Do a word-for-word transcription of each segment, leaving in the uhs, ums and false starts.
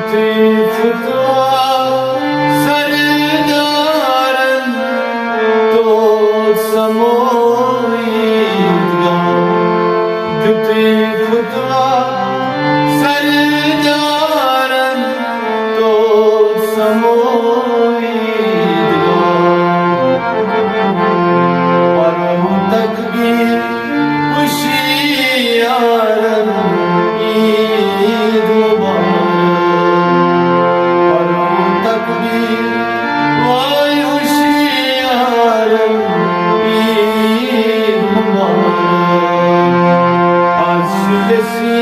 فتوا سردارن توت سمو عیدگاہ، دیُتُے فتوا سردارن توت سمو عیدگاہ۔ پرو تکبیر، ہوشیارن عید مبارک۔ پرو تکبیر، وای ہوشیارن عید مبارک۔ آز چھِ ویسے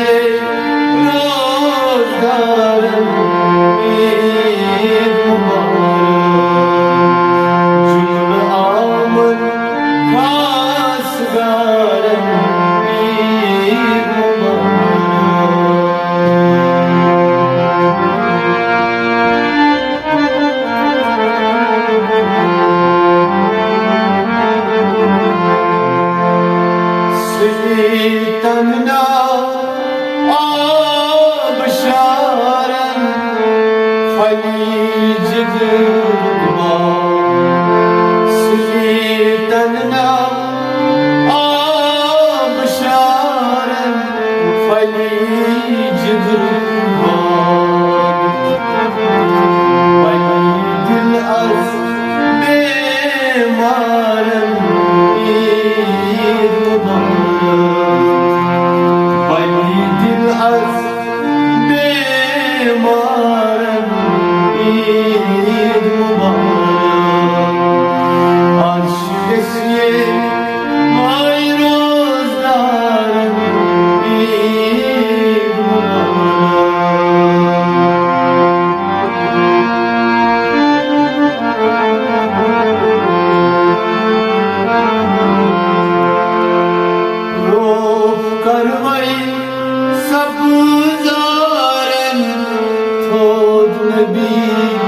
روزدارن عید مبارک۔ جملہٕ آمن خاص گارن عید مبارک۔ سلیتن نا آبشارن پھلی جگرُک باغ۔ سلیتن نا آبشارن پھلی جگرُک باغ۔ پھلی دل از بیمارن عید مبارک۔ پھلی دل از بیمارن عید مبارک۔ آز چھِ ویسے ماہِ روزدارن عید مبارک۔ روف کروے سبزارن تھود نبی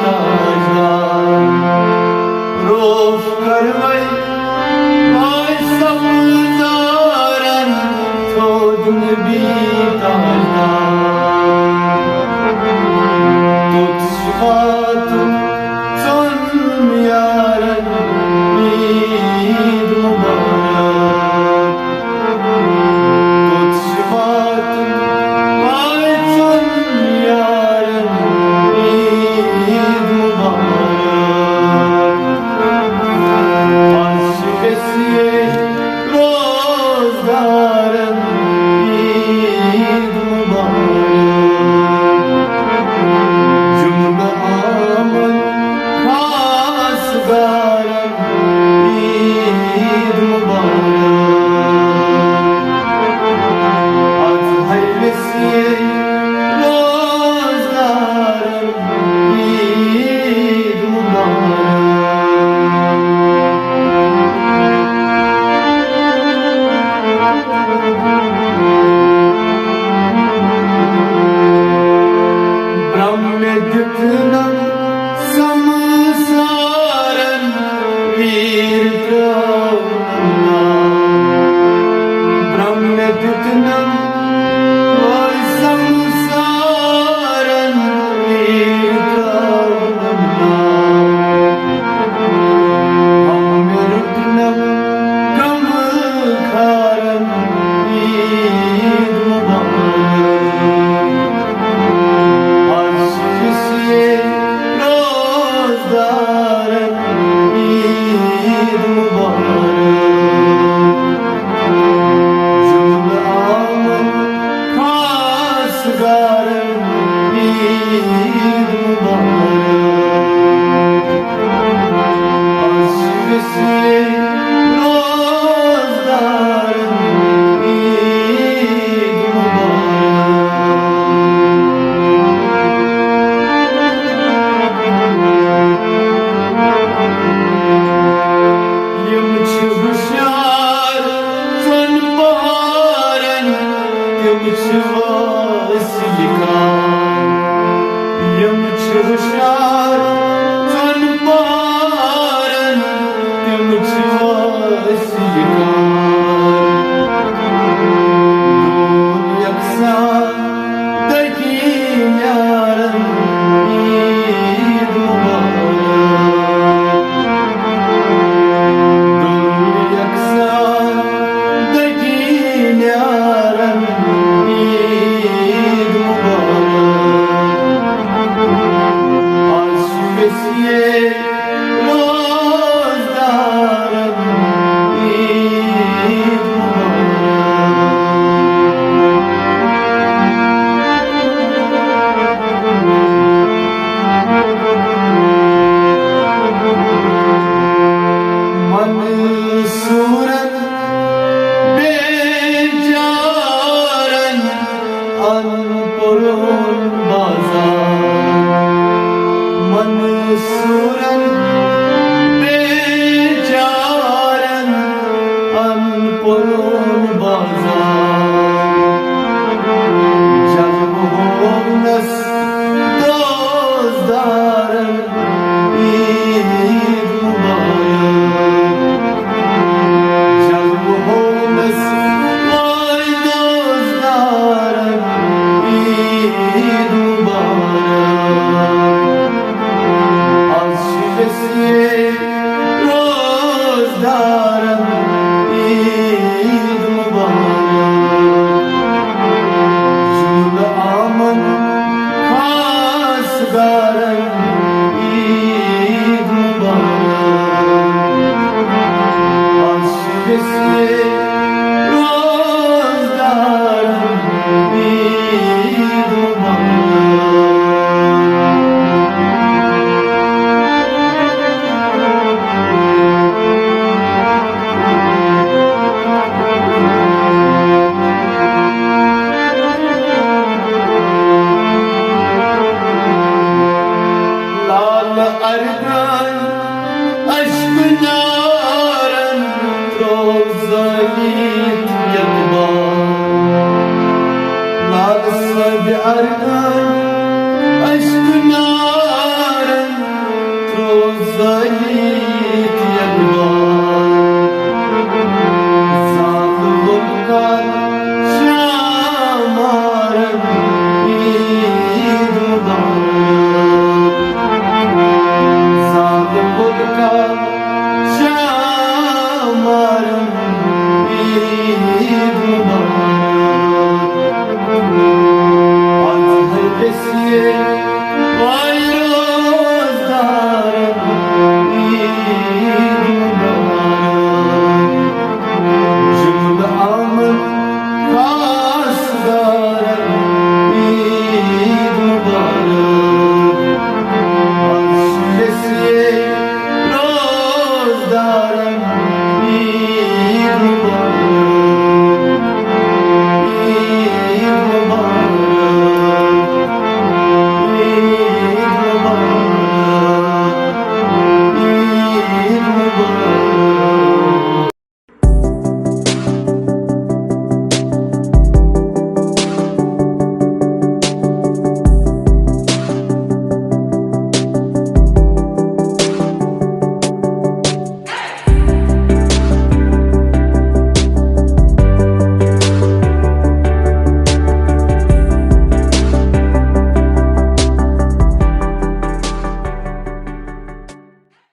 تاجدار۔ روف کروے وای سبزارن تھود نبی تاجدار۔ توٚت چھِ واتُن ژۄن یارن عید مبارک۔ توٚت چھِ واتُن وای ژۄن یارن عید مبارک۔ آز چھِ ویسے روزدارن عید مبارک۔ جملہٕ آمن خاص گارن عید مبارک۔ آز ہے ویسے روزدارن عید مبارک۔ برم مےٚ دیُتنم سمسارن ویٖر ترٛٲونم ناو۔ برم مےٚ دیُتنم وٲے سمسارن ویٖر ترٛٲونم ناو۔ ہم مےٚ رُٹنم غمہٕ خارن عید مبارک۔ آز چھِ ویسے روزدارن عید مبارک۔ جملہٕ آمن خاص گارن عید مبارک۔ آز چھِ ویسے روزدارن عید مبارک۔ یِم چھِ ہوشیار ژۄن پہارن، تِم چھِ وٲسۍ یہِ کار۔ یِم چھِ ہوشیار ژۄن پہارن، تِم چھِ وٲسۍ یہِ کار۔ دوٗر یکساں دٔگی یارن، دارن